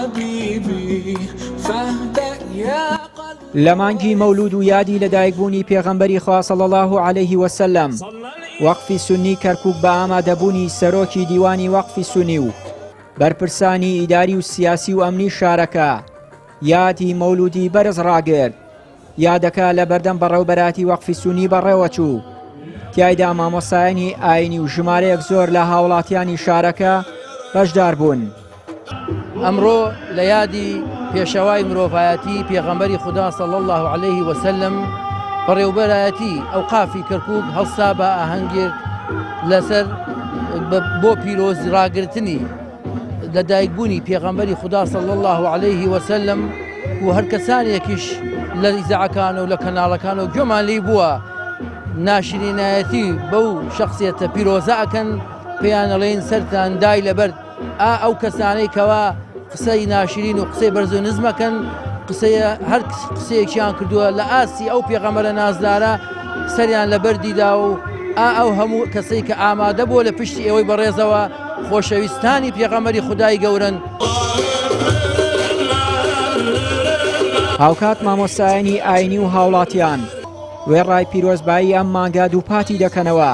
حبيبي فاهدأ يا قلبي لە مانگی مەولود و یادی لەدایکبوونی پێغەمبەری خوا صلی اللە علیه وسلم وەقفی سوننی کەرکوک بە ئامادەبوونی سەرۆکی دیوانی وەقفی سوننی و بەرپرسانی ئیداری و سیاسی و ئەمنی شارەکە یادی مەولودی بەرز ڕاگرت. یادەکە لە بەردەم بەڕێوبەرایەتی وەقفی سونی بەڕێوەچوو، تیایدا مامۆستایانی ئاینی و ژمارەیەک زۆر لە هاوڵاتیانی شارەکە بەشدار بوون. ئەمڕۆ لە یادی پێشەوای مرۆڤایەتی پێغەمبەری خودا صلی اللە علیه وسلم بەڕێوبەرایەتی ئەوقافی کەرکوک هەڵسا بە ئاهەنگێک لەسەر بۆ پیرۆز ڕاگرتنی لە دایکبوونی پێغەمبەری خودا صلی اللە علیه وسلم و هەر کەسانێکیش لە ئیزاعەکان و لە کەناڵەکان و گوێمان لی بووە ناشرینایەتی بەو شخصیەتە پیرۆزە ئەکەن پێیان ئەڵێن سەرتان دای لەبەر ئا ئەو کەسانەی کەوا قسەی ناشرین و قسەی بەرز و نزمەکەن قسەیە هەر قسەیەکیان کردووە لە ئاستی ئەو پێغەمبەرە نازدارە سەریان لەبەر دیدا و ئا ئەو هەموو کەسەی کە ئامادە بووە لە پشتی ئێوەی بەڕێزەوە خۆشەویستانی پێغەمبەری خودای گەورەن. هاوکات مامۆستایانی ئاینی و هاوڵاتیان وێڕای پیرۆزبایی ئەم مانگە دووپاتی دەکەنەوە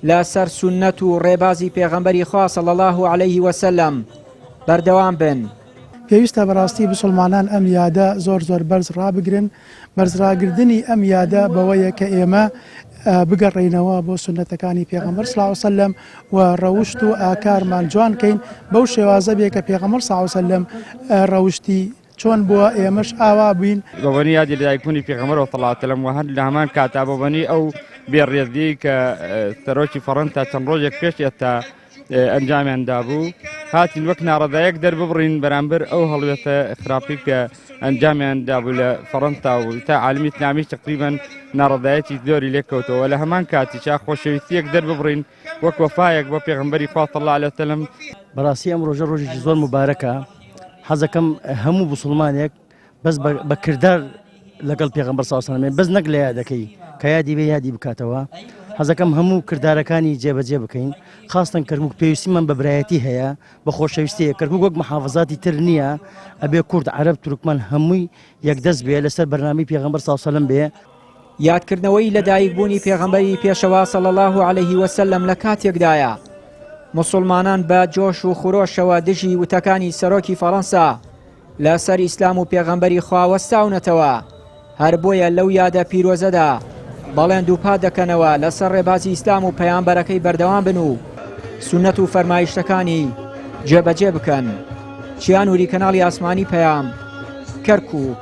لە سەر سوننەت و ڕێبازی پێغەمبەری خوا صلی اللە علیه وسلم بەردەوام بن. پێویستە بەڕاستی بسوڵمانان ئەم یادە زۆر زۆر بەرز ڕابگرن، بەرز ڕاگردنی ئەم یادە بەوەیە کە ئێمە بگەڕێینەوە بۆ سوننەتەکانی پێغەمبەر صلی اللە علیە وسلم و ڕەوشت و ئاکارمان جوان کەین بەو شێوازە بێ کە پێغەمبەر صلی اللە علیە وسلم ڕەوشتی چۆن بووە ئێمەش ئاوا بووین. بەبۆنەی یادی لەدایکبوونی پێغەمبەرەوە صلی اللە علیە وسلم و هەر لە هەمان کاتا بەبۆنەی ئەو بێڕێزیەی کە سەرۆکی فەڕەنسا چەند ڕۆژێک پێش ئێستا ئەنجامیان دابوو هاتین وەک ناڕەزایەک دەرببڕین بەرامبەر ئەو هەڵوێستە خراپی کە ئەنجامیان دابوو لە فەڕەنسا و تا عالمی ئیسلامی تقریبا ناڕەزایەتی زۆری لێکەوتەوە لە هەمان کاتیشا خۆشەویستیەک دەرببڕین وەک وەفایەک بۆ پێغەمبەری خوا صلی اللە علیه وسلم. بەڕاستی ئەم ڕۆژە ڕۆژێکی زۆر موبارەکە حەزەکەم هەموو بوسڵمانێک بەس بە کردار لەگەڵ پێغەمبەر صلی اللە علیه و سلم بەس نەک لە یادەکەی کە یادی بێ یادی بکاتەوە حەزەکەم هەموو کردارەکانی جێبەجێ بکەین خاستن کەرکک پێویستیمان بە برایەتی هەیە بە خۆشەویستیە کەرکک وەک محافزاتی تر نییە ئەبێ کورد عەرەب تورکمان هەمووی یەکدەست بێ لەسەر بەرنامەی پێغەمبەر صلی اللە علیه و سلم بێ یادکردنەوەی لەدایکبوونی پێغەمبەری پێشەوا صلی اللە علیه وسلم لە کاتێکدایە موسڵمانان بە جۆش و خرۆشەوە دژی وتەکانی سەرۆکی فەڕەنسا لەسەر ئیسلام و پێغەمبەری خوا وەستاونەتەوە هەر بۆیە لەو یادە پیرۆزەدا بەڵێن دووپات دەکەنەوە لەسەر ڕێبازی ئیسلام و پەیامبەرەکەی بەردەوام بن و سوننەت و فەرمایشتەکانی جێبەجێ بکەن. چیا نوری کەناڵی ئاسمانی پەیام، کەرکووک.